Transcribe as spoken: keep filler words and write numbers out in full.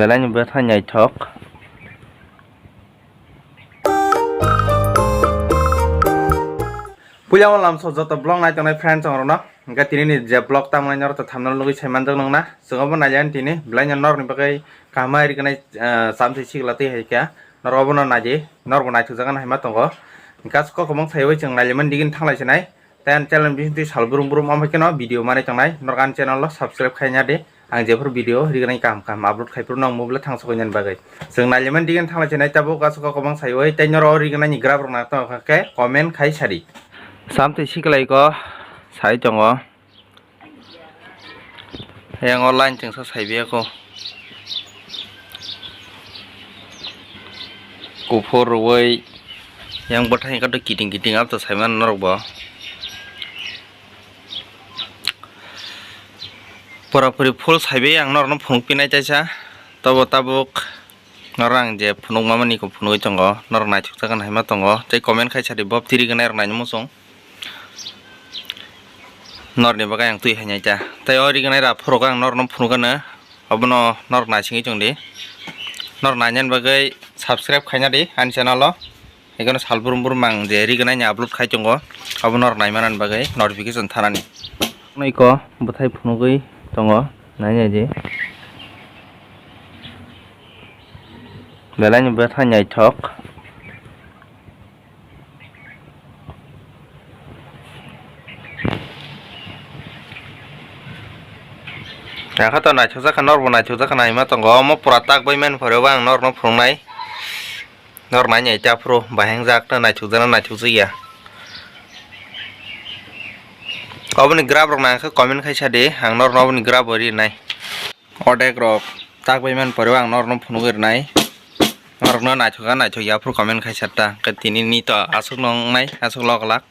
Belai ni bwthai naithok. Puila o lamso joto vlog nai tongnai friends rokno, hingke tini ni je vlog tamo nai norok to thumbnail nugui sai manjak nung na, chwng obo nai tini belai no norok ni bagwi kaham ri gwnai, ah, chamtwi sikla twi hai kha, norok obo no nai di, norok bo naithok jaga nai ma tongo, hingke aswk kok kwbang sai wi chwng nai lemani digini thanglai sinai. Tei ani channel bisingtwi sal brum brum, omo khe no video manwi tongnai, norok ani channel o subscribe khaina di. Ang jephuru video rignai kaham kaham upload khai phuru nong mobile thang sokoi nani bagwi. Chwng nailimani digini thanglai chinai tabuk aswk kok kwbang sai oi, tei norok o rignai ni grab rok nang tong kha khe comment khai sadi. Samtwi siklai ko sai tongo. Yang o line chwngsa saibiya ko. Kuphur rwui yang bwthai hwnkhe kiting kiting abo to saimano norok bo. Pura puri full saibi ang norokno phunuk pinai taisa. Tobo tabuk norok ang je phunukma maniko phunugui tongo. Norok naithok jagani haima tongo. Tei comment khai sadi bob tiri gwnai rok naini muchung. Norni bagwi ang twi hainai ta. Tei o rignai ra phurok ang norno phunukgano. Obono norok naisingwi tongdi. Norok nainani bagwi subscribe khaina di ani channel o. Ekheno sal brum brum ang je rignai ni upload khai tongo. Obo norok naimanani bagwi notification thanani. Noiko bwthai phunugwi tongo. Nainai di. Belai ni bwthai naithok. Ang kha to naithok jakha, norbo naithok jakha naima tongo. Omo pura tak bai mani phore bo ang norno phunuknai. Nor nainai ta phuru baheng jak na naithok jana naithok jakya. Oboni grab rok nang khe comment khai sadi, ang norno oboni grab bo rinai. Odek rok tak bai man pore ang norno phunugwi rwnai. Norokno naithok a naithok ya phuru comment khai sata. Khe tini ni to aswk no wngnai, aswk lok lak.